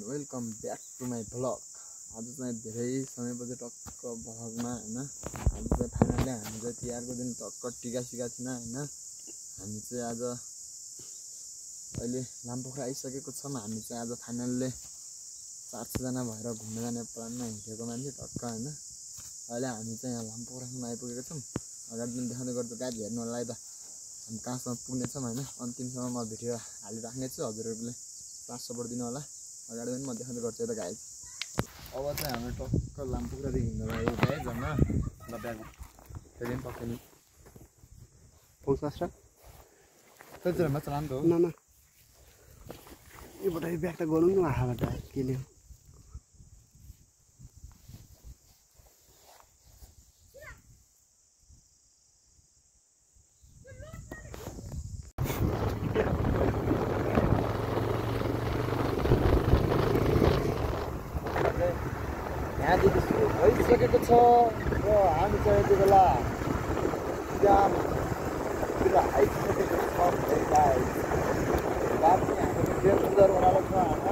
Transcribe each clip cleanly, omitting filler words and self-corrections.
Welcome back to my vlog. आज चाहिँ धेरै समयपछि टक्क भ्लगमा हैन। आज चाहिँ फाइनली हामी चाहिँ तिहारको दिन टक्क टिका सिका थिएन हैन। हामी चाहिँ आज अहिले लामपोखरा आइसकेको छौँ। हामी चाहिँ आज फाइनली 400 जना भएर घुम्न जाने प्लानमा हिँडेको मान्छे टक्क हैन। अहिले हामी चाहिँ यहाँ लामपोखरासम्म आइपुगेको छौँ। अगाडि दिन देखाउँदै गर्छु गाइड हेर्नु होला है त। हामी कहाँसम्म पुग्नेछौँ हैन। अन्तिमसम्म म भिडियो हालिराख्नेछु, हजुरहरूले साथ सपोर्ट दिनु होला। अगाडि पनि म देखाउँदै गर्छु यता गाइड। अब चाहिँ हामी टक्क लामपोखरादेखि हिँड्न लागेको गाइड जम्मा ल ब्याग फेरि पक्कै नि पौसास र त्यतिखेर मात्र लाम त हो न योबाट ब्याग त गरौँ न हावाबाट के ल्याउ। यहाँदेखि सुरु भइसकेको छ र हामी चाहिँ यति बेला त्यहाँतिर आइसकेको छौँ। बाटो हाम्रो डेढ सुधार बनाएको छ होइन।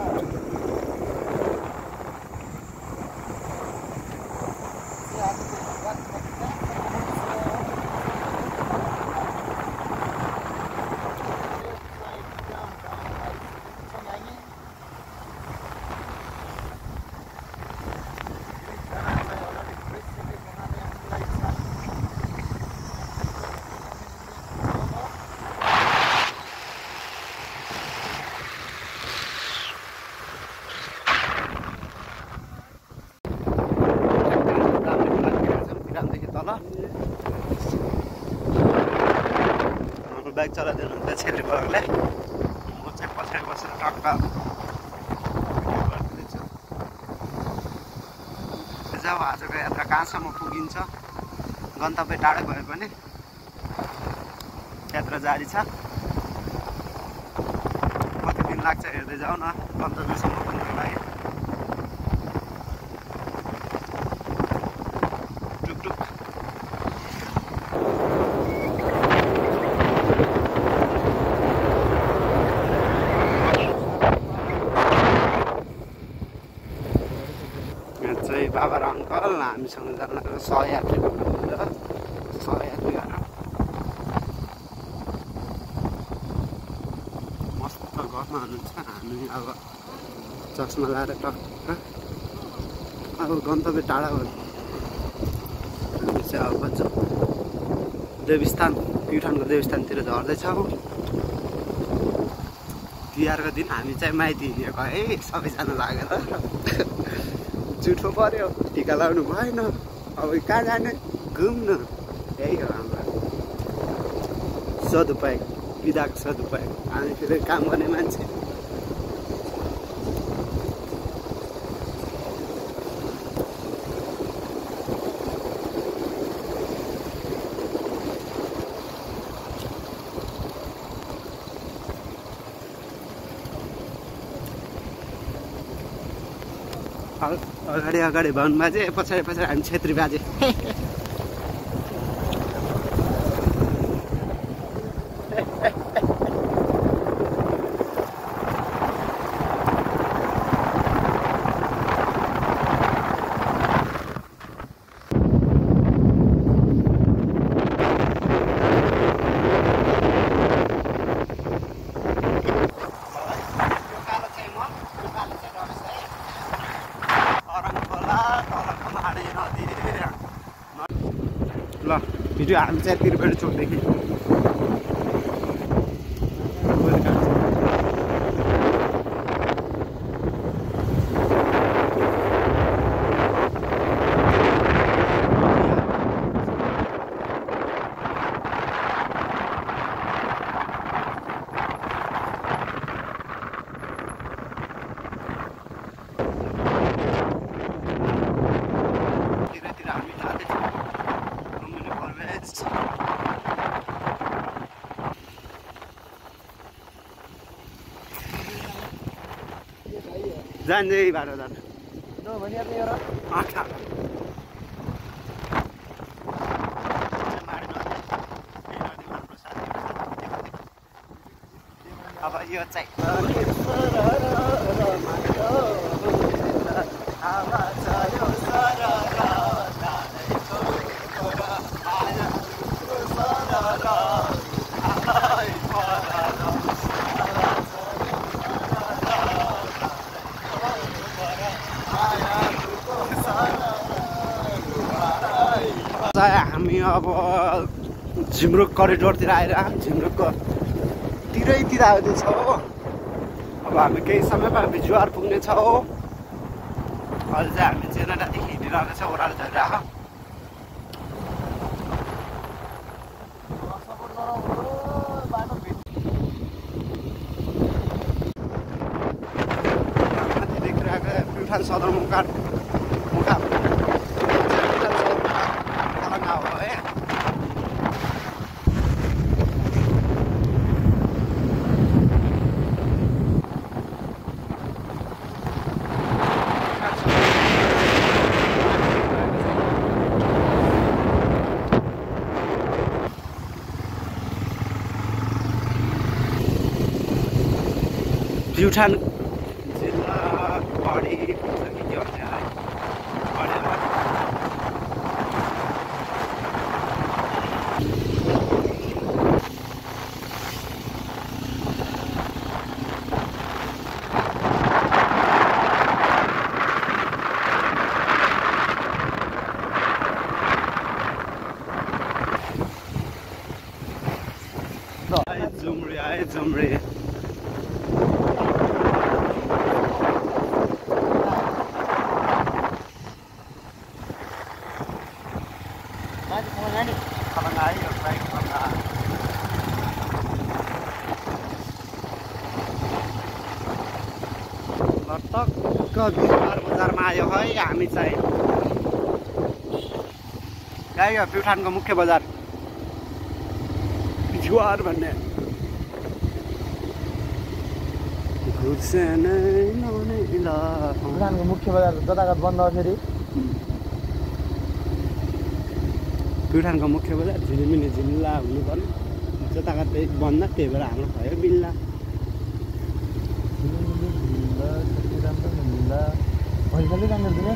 ब्याग चलाइदिनु हुन्छ छेत्री बरले। म चाहिँ पछाडि बसेर टक्क गरिदिन्छु। जाऊ आजको यात्रा कहाँसम्म पुगिन्छ, गन्तव्य टाढो भए पनि यात्रा जारी छ। कति दिन लाग्छ हेर्दै जाऊ न गन्तव्यसम्म पुग्नको लागि। टुकटुक बाबा र अङ्कल हामीसँग जान सहयात्री हुनुहुन्छ। सहयात्रीहरू मस्त घरमा हुनुहुन्छ। हामी अब चस्मा लाएर टक्क अब गन्तव्य टाढा भयो। हामी चाहिँ अब देवस्थान प्युठानको देवस्थानतिर झर्दैछौँ। तिहारको दिन हामी चाहिँ माइती हिँडेको है सबैजना लागेर। जुठो पर्यो, टिका लाउनु भएन, अब कहाँ जाने घुम्न। यही हो हाम्रो सदुपयोग, विधाको सदुपयोग। हामी फेरि काम गर्ने मान्छे। अगाडि अगाडि बाहुन बाजे, पछाडि पछाडि हामी छेत्री बाजे। ल भिडियो हामी चाहिँ त्रिवेणी चोकदेखि जान्छ यही बाटो जान्छ। अब यो चाहिँ अब झिमरुक करिडोरतिर आएर झिमरुकको तिरैतिर आउँदैछौँ हो। अब हामी केही समयमा बिजुवार पुग्नेछौँ। अहिले चाहिँ हामी जेनेटादेखि हिँडिरहेको छ ओह्रालो झरेर। प्युठान सदरमुकाम खलङ्गा हो है। प्युठान जिल्ला बढी जुमरे आए जुमरे टक्क बिजुवार बजारमा आयो है हामी चाहिँ। यही हो प्युठानको मुख्य बजार बिजुवार भन्ने। प्युठानको मुख्य बजार जतागत बन्द हो फेरि। प्युठानको मुख्य बजार झिलिमिली झिल्ला हुनु पर्ने जतागत बन्द, त्यही भएर हाम्रो भयो बिल्ला। पैसाले जान्छ दिने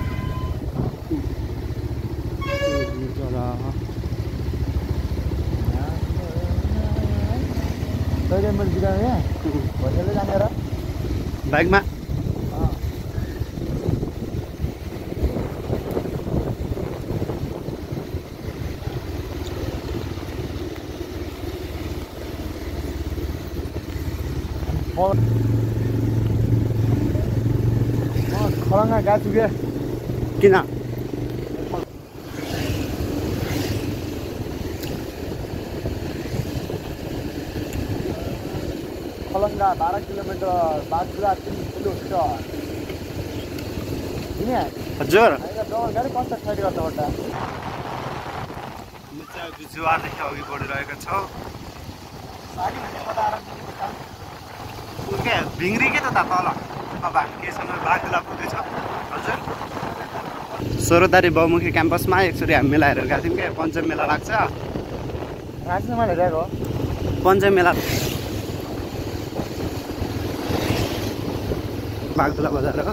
कहिले मैले बिगाएँ यहाँ पैसाले जाने र बाइकमा खलङ्गा गएको छु क्या। किन खलङ्गा 12 किलोमिटर बाजुरा 3 किलोमिटर हजुर गाडी कस्तो साइड गर्छ बट्टा बिजुवारदेखि अघि बढिरहेका छौँ। भिङ्री के त तल अब हामी केसँग बागदुला पुग्दैछौँ। हजुर 16 तारिक बहुमुखी क्याम्पसमा एकचोटि हामी मेलाहरू गएको थियौँ क्या। पञ्चम मेला लाग्छ। मैले हेरेको पञ्चम मेला बागदुला बजार हो।